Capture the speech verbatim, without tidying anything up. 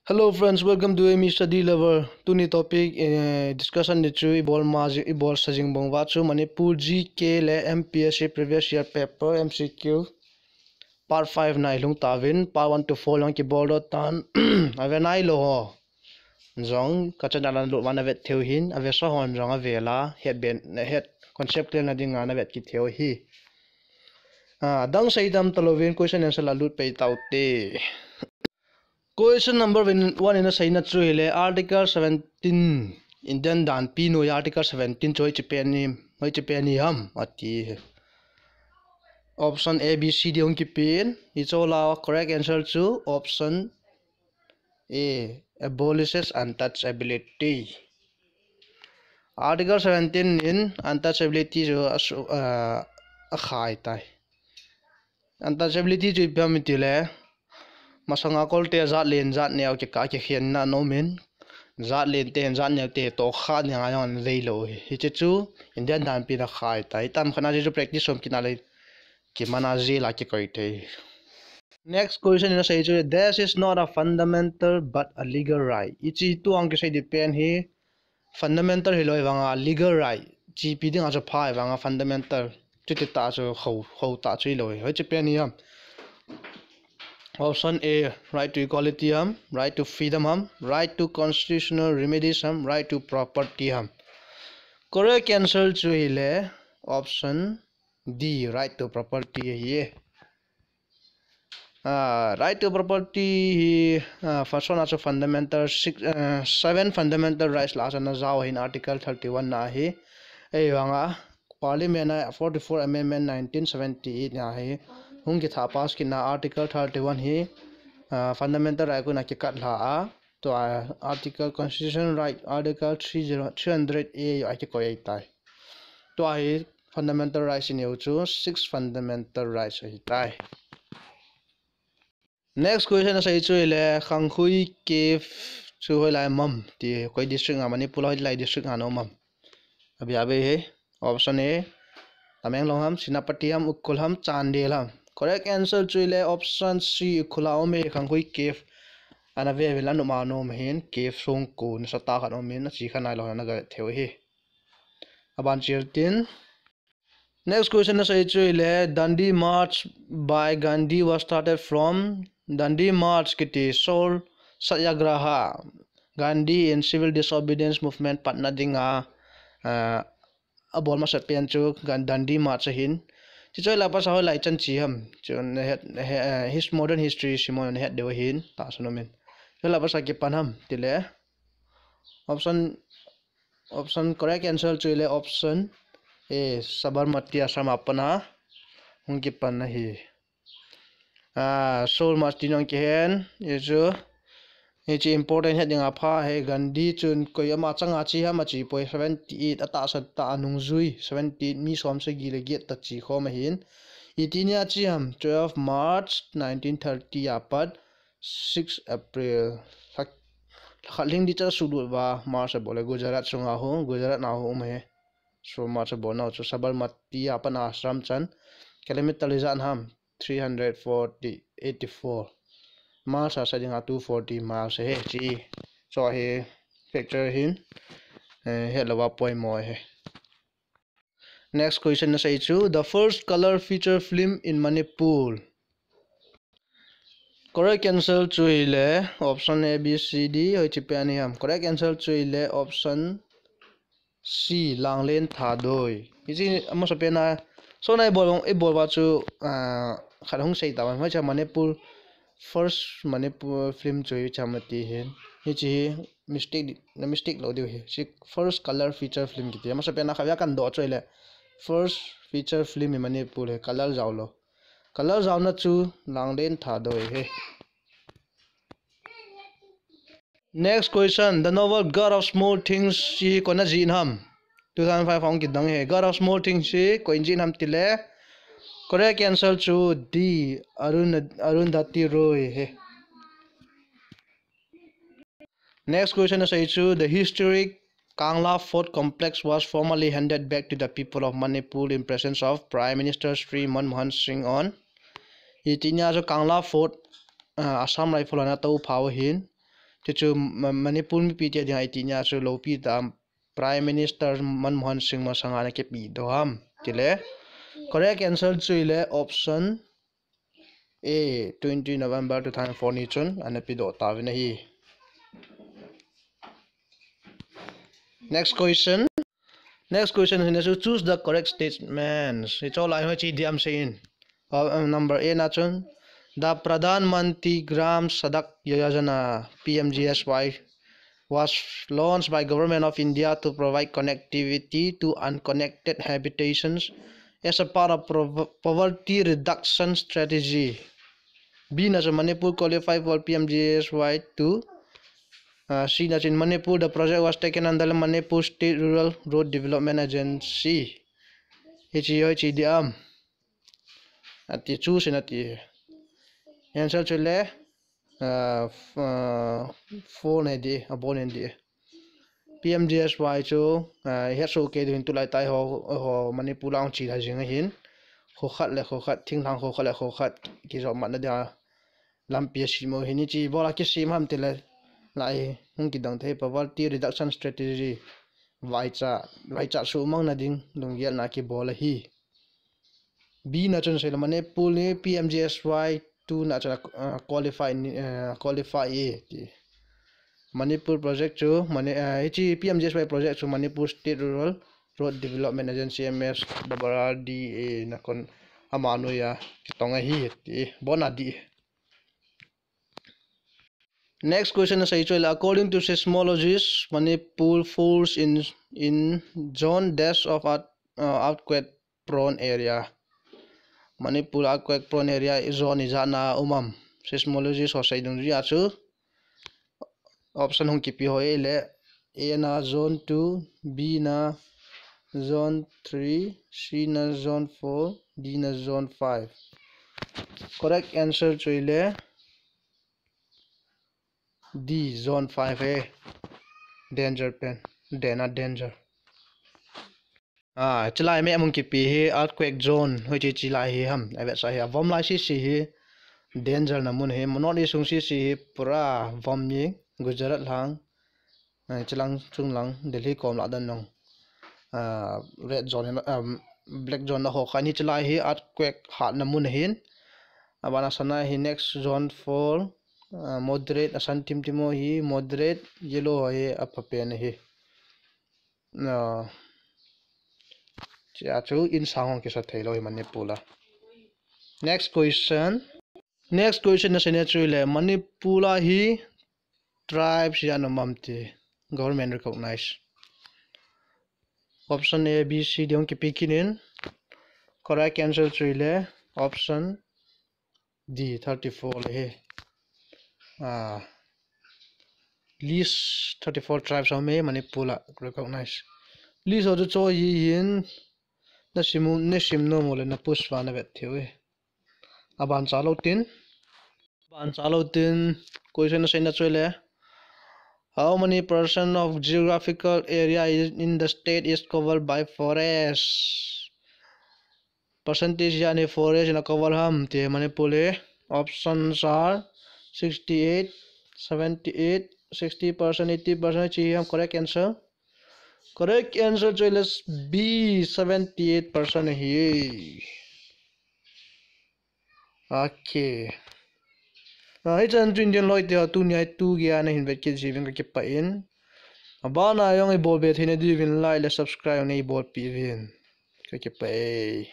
Hello friends, welcome to M E Study Lover. Tuni topic, eh, discussion ni chu ibol ma ji-, ibol sa jing bang uva chu Manipur G K le M P S C previous year paper M C Q part five na ilhung tauvin, part one to four lang kibol doh tan, ave nailou ho jong ka channel a lut uva na vet theiyu hin, ave sa hon jong ave la, het ben, het concept clear na dinga na vet kit theiyu hi. Ah, dang sei tam talouvin question answer la lut pei taute. Question number one in a seina chu hile, Article seventeen, Indian danpi noiya Article seventeen chu hoiche pen hi, hoiche pen hi ham ati. Option A, B, C, D hung kipen. Hiche lah a correct answer chu option A, abolishes untouchability. Article seventeen in untouchability chu a su-, ah, akhai tai. Untouchability chu ipi ham itile, masanga kolte jat len jat neo kikah kikhenna ana um in, jat len te hin jat neo te tohkha dinga jong ana deilou hi. Hiche chu Indian danpi in akhai tai. Tam khat na hiche chu practice som kit na le kimana jeh a kikoi thei. Next question in asei chu, "Death is not a fundamental but a legal right." Hiche tuang kisei ding pen hi fundamental hilou vanga legal right, G P dinga chu pha vanga fundamental. Chuti tah chu ho, ho tah chu hilou. Hoiche pen hi ham? Option A, right to equality ham, right to freedom ham, right to constitutional remedies ham, right to property ham. Correct answer chu hile option D, right to property ahi. Ah, right to property hi, ah, first one a chu fundamental six, ah, seven fundamental rights lah a chu ana jao ahin, Article thirty-one na hi. Ahivanga Parliament a forty-four Amendment nineteen seventy-eight na hi hung kithah pass kit na Article thirty-one hi, ah, fundamental right a kon a kikat lha a. Tua Article Constitution Right, Article three zero, three hundred A a kikoi ahitai. Tua hi fundamental rights ineo chu six fundamental rights ahitai. Next question asei chu hile, Khangkhui Cave chu hoilai a um am ti, koi district a, Manipur a hoilai district a ana um am? Abia be hi. Option A, Tamenglong ham, Senapati ham, Ukhrul ham, Chandel ham. Correct answer chu hile option C, Ukhrul a um e, Khangkhui Cave. Ana ve ve la numa nom hin, cave sung kon nasatah khat um in, achi kha nailou na ga theiyu hi. Aban chil tin. Next question asei chu hile, Dandi March by Gandhi was started from, Dandi March kiti Salt Satyagraha, Gandhi in civil disobedience movement patna dinga, ah, abol masa pen chu Gan-, Dandi March ahin. Hiche chu hoilai a pat a hoilai chan che ham? Chun het, he, eh, his modern history simon het deu ahin, tahsan um in. Chu hoilai a pat a kipan ham tile, option, option, correct answer chu hile option A, Sabarmati Ashram a pat a hung kipan ahi. Ah, Salt March tin jong kihen, hichu, hichu important het dinga pha ahi. Gandhi chun koi ama changa che ham, ache poi, seventy-eight atahsa tah a nungjui, seventy-eight mi som sagi le get tah che khom ahin. Iti nia che ham? Twelve March nineteen thirty a pat six April. Lha, lha khat lhing ding cha sulut uva March abol e, Gujarat sunga ho, Gujarat na ho um ahi. Salt March abol nau chu Sabarmati a pat a ashram chan. Kilometer ijat ham? Three hundred forty, eighty-four. Miles a sa dinga two forty miles ahi, che. Chu hi factor hin, eh, het lou a poimo ahi. Next question asei chu, the first color feature film in Manipur. Correct answer chu hile option A, B, C, D, hoiche pen hi ham? Correct answer chu hile option C, Langlen Thadoi. Hiche amasa pen a, so na ibol, ibol uva chu, ah, khat hung sei tauva, hoiche Manipur, first Manipur film chu hiche ham ati hin. Hiche hi mistake di, na mistake lou diu hi. Hiche first color feature film kiti. Amasa pen a khat via kadoh chu hile, first feature film in Manipur hi color jao lou. Color jaona chu Langlen Thadoi ahi. Next question, the novel God of Small Things hi koiin ajih ham? Two thousand five a hung kidang ahi. God of Small Things hi koiin ajih ham tile, correct answer chu D, Arun-, Arundhati Roy ahi. Next question asei chu, the historic Kangla Fort complex was formally handed back to the people of Manipur in presence of Prime Minister Shri Manmohan Singh on. Iti nia chu Kangla Fort, ah, Assam Rifle hon atoh phau ahin. Chuchu Ma-, Manipur mipi te dinga iti nia chu loupi tah a Prime Minister Manmohan Singh masanga ana kipe doh ham. Tile. Correct answer chu ile option A, twenty November two thousand four ni chun ana pe doh tauvin ahi. Next question. Next question hi na chu choose the correct statements. Hiche lai ho chu idiom sei in. Uh, number A na chun, the Pradhan Mantri Gram Sadak Yojana, P M G S Y, was launched by Government of India to provide connectivity to unconnected habitations as a part of prov-, poverty reduction strategy. B na chu Manipur qualify for P M G S Y two. Uh, C na chu in Manipur, the project was taken under Manipur State Rural Road Development Agency. Hiche ho chu idiom. Ati chu sin ati. Answer chu le, uh, f-, uh, four nei di, abon nei di. P M G S Y chu, uh, hiche chu kei din tulai tah ho, ho Manipur lang chi la jing ahin. Kho khat le kho khat, thinglhang kho khat le kho khat, kijop matna dia lampi asem u ahin, hiche bol a kisem ham tile, lai hung kidong thei, poverty reduction strategy, vaicha, vaicha sumang na ding, lunggel na kibol ahi. B na chun sei le Manipur hi P M G S Y two na chun, uh, qualify ni, uh, qualify e ti. Manipur project chu, Mani-, uh, hiche P M G S Y project chu Manipur State Rural Road Development Agency, M S R R D A na kon amanu ya kitong ahi ti. Bona di. Next question na sei chu ile, according to seismologists, Manipur falls in, in zone dash of earth-, uh, earthquake prone area. Manipur earthquake prone area zone ijat na um am. Seismologist ho sei dungjuia chu option hung kipe ho ile, A na zone two, B na zone three, C na zone four, D na zone five. Correct answer chu ile D, zone five hi. Danger pen. Dena danger. Ah, chilai map hung kipe hi earthquake zone. Hoiche chilai hi ham. Avetsah hi. Avom lai sisi hi. Danger na mun hi. North East sung sisi hi. Pura vom ni. Gujarat lang. Ah, chilang chunglang. Delhi kom lah dan nong. Ah, red zone, um, black zone na ho kha ni chilai hi. Earthquake hat na mun hin. Abana sana hi next zone four. Ah, moderate, asan tim timo hi, moderate, yellow hi, apha pen hi. Ah, chia chu in sang hong kisa thei lou hi Manipur a. Next question. Next question na sei na chu ile Manipur a hi tribes ijat na um am ti government recognize. Option A, B, C, D hung kipe kit in. Correct answer chu ile option D, thirty-four le hi. Ah, list thirty-four tribes ho me Manipur a recognize. List ho chu cho hi hin na sim u, na sim nom u le na push va na vet thei u hi. Aban cha lou tin. Aban cha lou tin. Question na sei na chu ile. How many percent of geographical area in the state is covered by forest? Percentage ijat ni forest in a cover ham ti Manipur le. Options are sixty-eight, seventy-eight, sixty percent, eighty percent. Chi ham correct answer. Correct answer chu ile B, seventy-eight percent hi. Okay. Ah, hichan chu Indian loi te ho tunia tu geiya na hin vet kit jiuvin ka kipah in. Abana jong ibol be theina diuvin like le subscribe nei bolpi uvin. Ka kipah e.